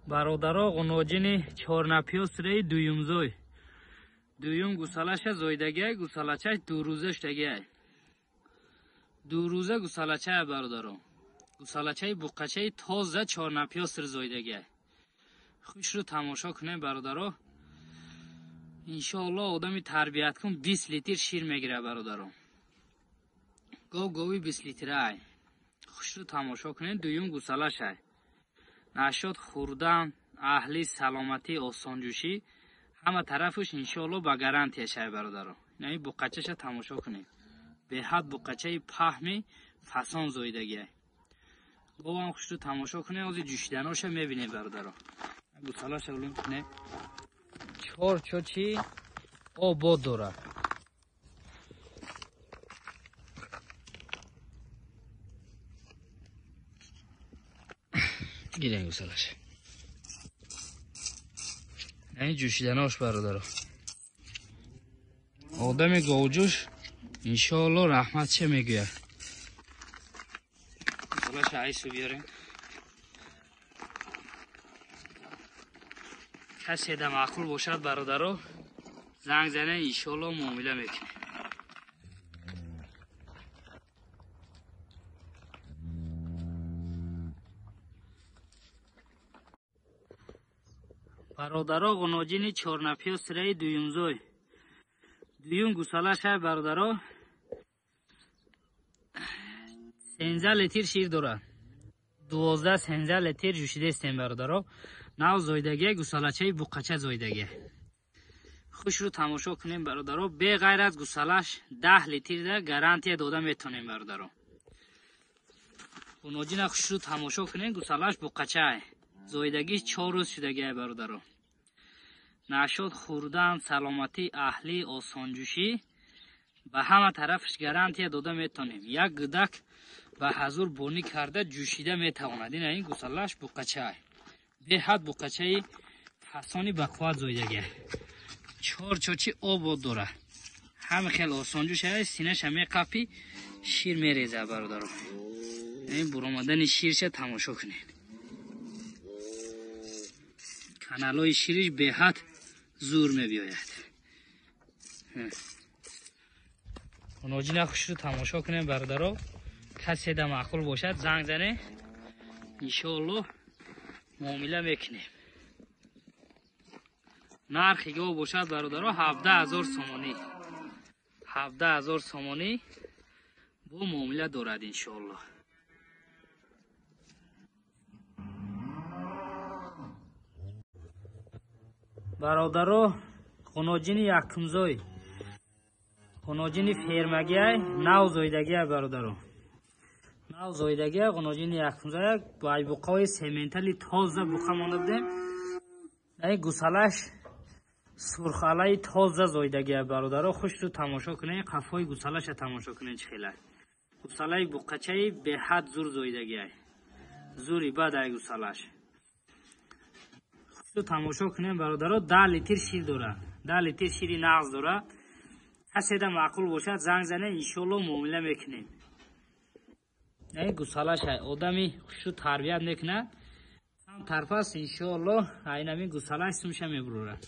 Бародаро, ғуноҷини чорнапиёсраи дуюмзой. Дуюм гусалаша зойдагиай, гусалачаш дурӯза шудагиай. Дурӯза гусалачая, бародаро. Гусалачаи буққачаи тоза чорнапиёср зойдагиай. Хушрӯ тамошо кунем, бародаро. Иншоаллоҳ одами тарбияткун 20 литр шир мегирад, бародаро. Гов гови 20 литрай. Хушрӯ тамошо кунем, дуюм гусалашай. Нашод хӯрдан, аҳли саломатӣ, осонҷӯшӣ, ҳама тарафаш иншоаллоҳ ба гарантия шай, бародаро. Ин буққачаша тамошо кунед. Беҳад буққачаи паҳми фасон зоидагиай. Говам хушрӯ тамошо кунед, ҳозир ҷӯшиданоша мебинед, бародаро. Гусалаша улум кунед. Чор чочи обод дорад. Гирен гусалаш. Ин ҷӯшиданош, бародаро. Одами говҷӯш иншоаллоҳ раҳмат ча мегӯяд. Гусалаша айсу биёрем. Касе да маъқул бошад, бародаро, занг занед, иншоаллоҳ муомила мекунем. Бародаро, ғуноҷини чорнапиёсраи дуюмзой. Дуюм гусалашай, бародаро. 13 литр шир дорад. 12-13 литр ҷӯшидастем, бародаро. Нав зойдагия, гусалачаи буққача зойдагия. Хушрӯ тамошо кунем, бародаро. Беғайр аз гусалаш 10 литрда гарантия дода метонем, бародаро. Ғуноҷина хушрӯ тамошо кунем, гусалаш буққачай. Зойдагиш 4 рӯз шудагиай, бародаро. Нашод хӯрдан, саломатӣ, аҳлӣ, осонҷӯшӣ ба ҳама тарафаш гарантия дода метонем. Як гудак ба ҳазур бонӣ карда ҷӯшида метавонад. Ина ин гусалаш буққачай. Беҳад буққачаи фасони бақувват зойдагиай. Чор чочи обод дорад. Ҳама хел осонҷӯш ай, синаша меқапӣ, шир мереза, бародаро. Ин буромадани ширша тамошо кунед. Каналҳои шириш беҳад зур мебиёяд. Ғуноҷина хушрӯ тамошо кунем, бародаро. Касе да маъқул бошад, занг занед, иншоаллоҳ муомила мекунем. Нархи гов бошад, бародаро, 17 000 сомонӣ. 17 000 сомонӣ бо муомила дорад, иншоаллоҳ. Бародаро, ғуноҷини якумзой, ғуноҷини фермагиай, нав зойдагиай, бародаро. Нав зойдагиай, ғуноҷини якумзой, байбуқаҳои сементали тоза буқа монда будем. Ин гусалаш сурхалаи тоза зойдагиай, бародаро. Хушрӯ тамошо кунед, қафои гусалаша тамошо кунед, чӣ хелай. Гусалаи буққачаи беҳад зур зойдагиай. Зури бад ай гусалаш. Тамошо кунем, бародаро, 10 литр шир дорад. 10 литр шири нағз дорад. Касе да маъқул бошад, занг занед, иншоаллоҳ муомила мекунем. Ин гусалаш одами хушрӯ тарбият мекунад. Ҳам тарфаст, иншоаллоҳ айнамин гусалаш сумша мебурорад.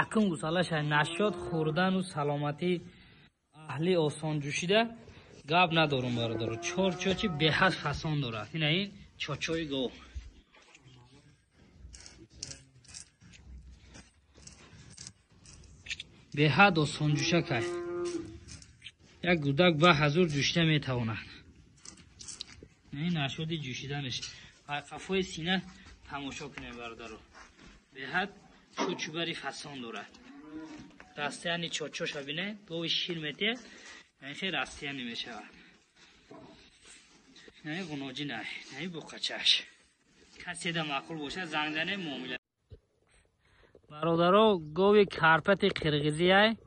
Якум гусалаш нашод хӯрдану саломатӣ, аҳли осонҷӯшида гап надорум, бародаро. Чор чочи беҳад фасон дорад. Ина ин чочои гов. Беҳад осонҷӯшакай. Як гудак ба ҳазур ҷӯшида метавонад. Ин нашоди ҷӯшиданаш. Қафои сина тамошо кунем, бародаро. Беҳад чӯчубари фасон дорад. Растияни чочоша бинед, гови шир метиҳад, ин хел растияни мешавад. Ин ғуноҷинай, ин буққачаш. Касе да маъқул бошад, занг занед, муомила. Бародаро, гови карпати қирғизиай,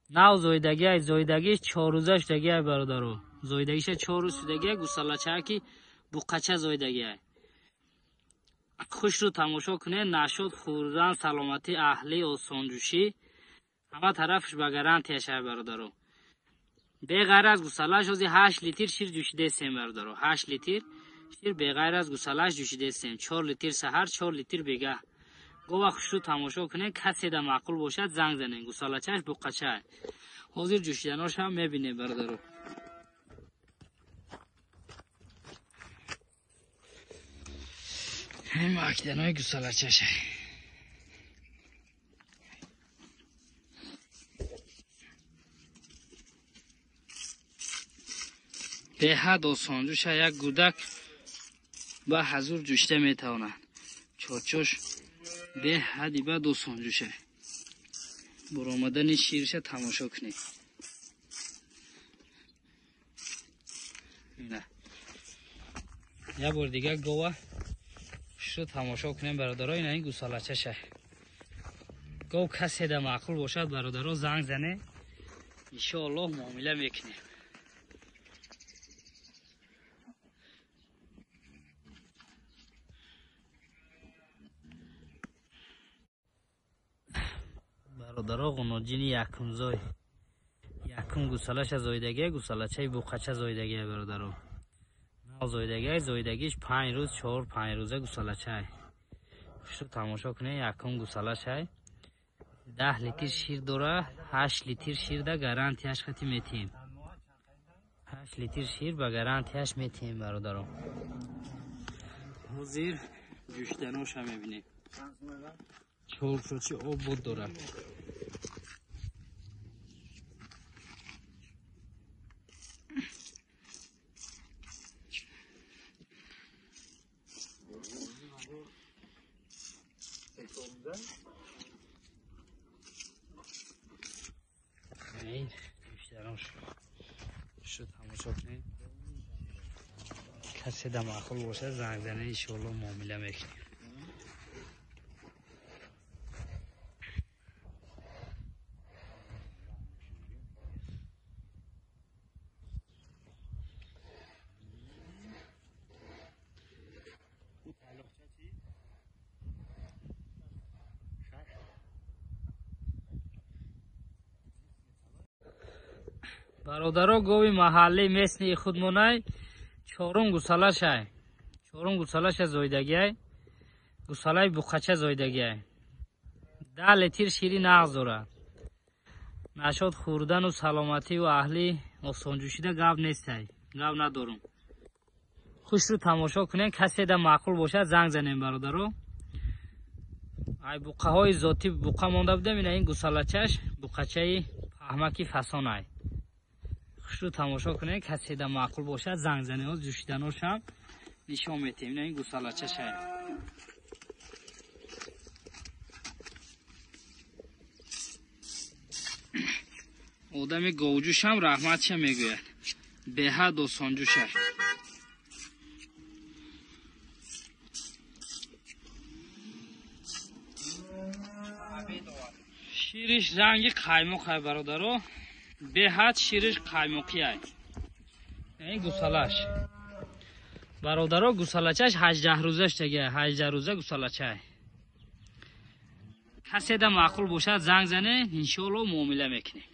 нав зойдагиай, зойдагиш 4 рӯза шудагиай, бародаро. Зойдагиша 4 рӯз шудагиай, гусалачаки буққача зойдагиай. Хушрӯ тамошо кунед, нашод хӯрдан, саломатӣ, аҳлӣ, осонҷӯшӣ, ҳама тарафаш ба гарантия шай, бародаро. Беғайр аз гусалаш ҳозир 8 литр шир ҷӯшидастем, бародаро. 8 литр Шир беғайр аз гусалаш ҷӯшидестем. 4 литр саҳар, 4 литр бегаҳ. Гова хушрӯ тамошо кунед, касе да маъқул бошад занг занед. Гусалачаш буқача. Ҳозир ҷӯшиданош ҳам мебинед бародаро. Ин макиданои гусалачаш. Беҳад осонҷӯша, як гудак ба ҳазур ҷӯшида метавонад. Чорчош беҳади бад осонҷӯша. Буромадани ширша тамошо кунед. Як бор дига гова шуро тамошо кунем бародаро. Ина ин гусалачаша. Гов касе да маъқул бошад бародаро занг зане, иншоаллоҳ муомила мекунем. Бародаро ғуноҷини якумзой, якум гусалаша зоидагия, гусалачаи буқача зоидагия бародаро. Нав зоидагия, зоидагиш 5 рӯз, 4-5 рӯза гусалачай. Хушрӯ тамошо кунед, якум гусалашай. 10 литр шир дора, 8 литр шир да гарантияш хати метиҳем. 8 литр шир ба гарантияш метиҳем бародаро. Ҳозир ҷӯшиданоша мебинем. 4 шочи об буд дорад. Шу тамошо кунед. Касе да маъқул бошад занг занед, иншоаллоҳ муомила мекунем. Бародаро гови маҳалли местни худмонай, чорум гусалашай. Чорум гусалаша зоидагиай. Гусалаи буқача зоидагиай. 10 литр шири нағз дорад. Нашод хӯрдану саломативу аҳли осонҷӯшида гап нестай. Гап надорум. Хушрӯ тамошо кунед, касе да маъқул бошад занг занем бародаро. Ай буқаҳои зотӣ буқа монда будем, ина ин гусалачаш буқачаи паҳмаки фасонай. Хушрӯ тамошо кунед, касе да маъқул бошад занг занед. Ҳоз ҷӯшиданошам нишон метиҳем. Ина ин гусалачашай. Одами говҷӯшам раҳматша мегӯяд. Беҳад осонҷӯшай. Шириш ранги қаймоқай бародаро. Беҳад шириш қаймоқиай. Ин гусалаш. Бародаро гусалачаш 18 рӯзаш тагиай, 18 рӯза гусалачай. Касе да маъқул бошад занг зане, иншоаллоҳ муомила мекунем.